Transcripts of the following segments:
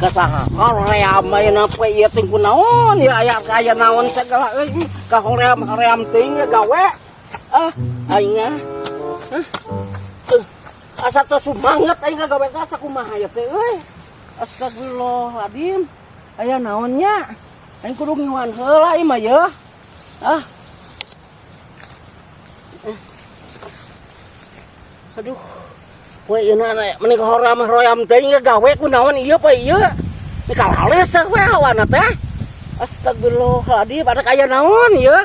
Kasaha hoream ayeuna poe ieu teh kunaon ya, aya aya naon segala euy, ka hoream hoream teuing ya gawe. Ah, aing ah. Hah? Asa teu sumanget aing gawe teh, asa kumaha ya teh euy. Astagfirullahaladzim. Aya naon nya? Aing kudu ngiwan heula ieu mah ye. Ah. Eh. Aduh. Poe ieu na meni hoream hoream teuing gawe, kunaon ieu poe ieu? Ini kalales we hawana teh. Astagfirullahaladzim, ada kaya naon ieu?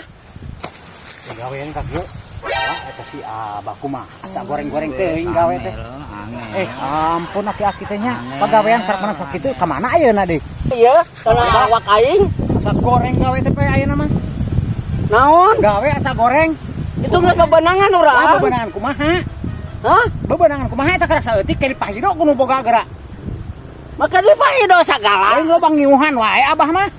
Gawean ka kieu. Wah, eta si Abah kumaha? Asa goreng-goreng teuing gawe teh. Eh, ampun, aki-aki teh nya. Pagawean karep sakitu ka mana ayeuna, Dik? Ieu kana awak aing. Asa goreng gawe teh pe ayeuna mah. Naon? Gawe asa goreng. Itu geus bebenangan Wah, urang. Bebenangan kumaha? Hah? Bebenangan kumaha eta karek saeutik ke dipahido kudu boga gerak. Maka di pahido sagala. Lain loba ngiuhan wae Abah mah.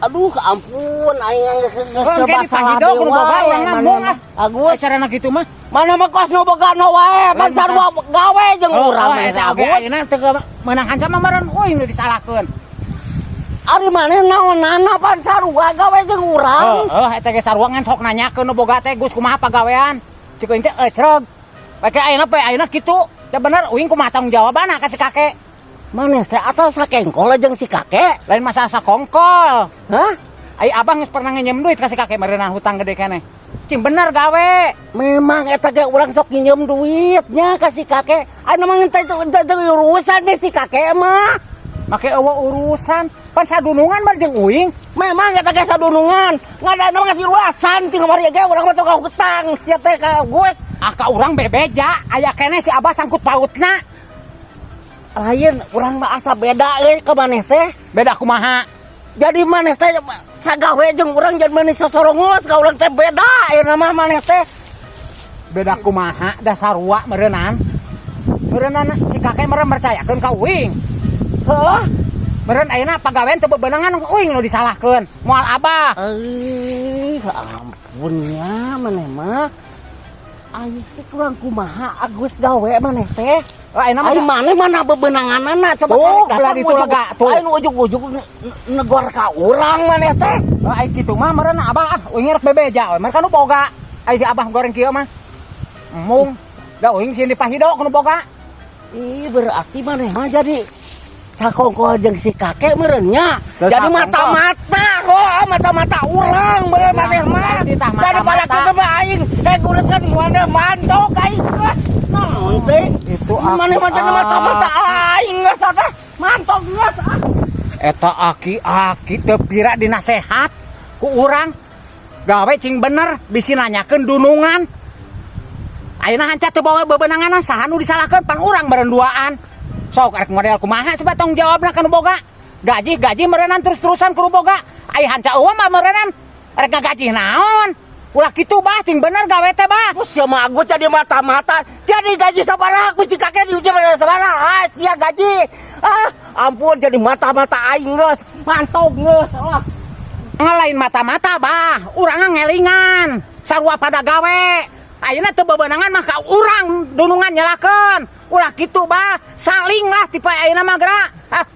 Aduh, ampun, aing geus geus Oh, engke dipahido kudu boga urang mah mung ah. Agus, Carana kitu mah. Mana mah kos nu boga nu wae, pan Lain sarua gawe jeung urang Oh, mah eta oge Agus. Ayeuna teu meunang hanca mah meureun euy nu disalahkeun. Ari maneh naonana, pan sarua gawe jeung urang. Heeh, eta ge sarua, ngan sok nanyakeun nu boga teh, "Gus, kumaha pagawean?" Cek euing teh ecreg. Pake ayeuna pe ayeuna kitu. Teh bener uing kumaha tanggung jawabanna ka si kakek? Maneh teh atau sakengkol jeung si kakek? Lain masalah sakongkol. Hah? Ai abang geus pernah nginjem duit ka si kakek meureunna hutang gede keneh. Cing bener gawe. Memang eta ge urang sok nginjem duitnya ka si kakek. Anu mah teh teh urusan deh si kakek mah. Make eueuh urusan. Pan sadunungan bar jeung uing. Memang eta ge sadunungan. Ngadana mah ngasih luasan ti kamari ge urang mah tukang hutang sia teh ka Gus. Ah, ka urang bebeja, aya keneh si abah sangkut pautna. Lain, urang mah asa beda euy ka maneh teh. Beda kumaha? Jadi maneh teh sagawe jeung urang, jadi maneh sosorongot ka urang teh, beda ayeuna mah maneh teh. Beda kumaha, da sarua meureunnan. Meureunnan si kakek meureun percayakeun ka uing. Heuh. Meureun ayeuna pagawean teu bebenangan, uing nu disalahkeun. Moal abah. Eh, ampun ya maneh mah. Aing teh kurang kumaha Agus gawe maneh teh. Oh, ayeuna mah Aing maneh mana bebenanganana coba. Tuh, tarik belah ditu lega, tuh. Aing ujug-ujug negor ka urang maneh teh. Oh, ai kitu mah meureun abah, ah, uing rek bebeja we. Mereka nu boga. Ai si abah goreng kieu mah. Embung. Da uing sieun dipahido ku nu boga. Ih, berarti maneh mah jadi sakongkol jeung si kakek meureun nya. Terus Jadi sakongkol. Mata-mata kok, mata-mata urang meureun maneh mah. Titah Daripada mata-mata. kitu mah aing gureuskeun maneh mantok aing. Naon teh? Itu Maneh mah jadi mata-mata aing geus teh. Mantok geus ah. Eta aki-aki teu pira dinasehat ku urang. Gawe cing bener, bisi nanyakeun dunungan. Ayeuna hanca teu bawa bebenangan, saha nu disalahkeun? Pan urang meureun duaan. Sok rek model kumaha coba tanggung jawabna ka nu boga? Gaji gaji meureunnan terus-terusan ku nu boga. Ai hanca eueuh mah meureunnan rek ngagaji naon? Ulah kitu, Bah, cing bener gawe teh, Bah. Terus ya mah aku jadi mata-mata. Jadi gaji sabaraha ku si kakek, di sabaraha? Ah, sia gaji. Ah, ampun, jadi mata-mata aing geus. Mantok geus. Ah. Lain mata-mata, Bah, urang ngelingan. Sarua pada gawe. Ayeuna teu bebenangan mah ka urang dunungan nyalakeun. Ulah kitu, Bah, saling lah tipe ayeuna mah gerak. Ah.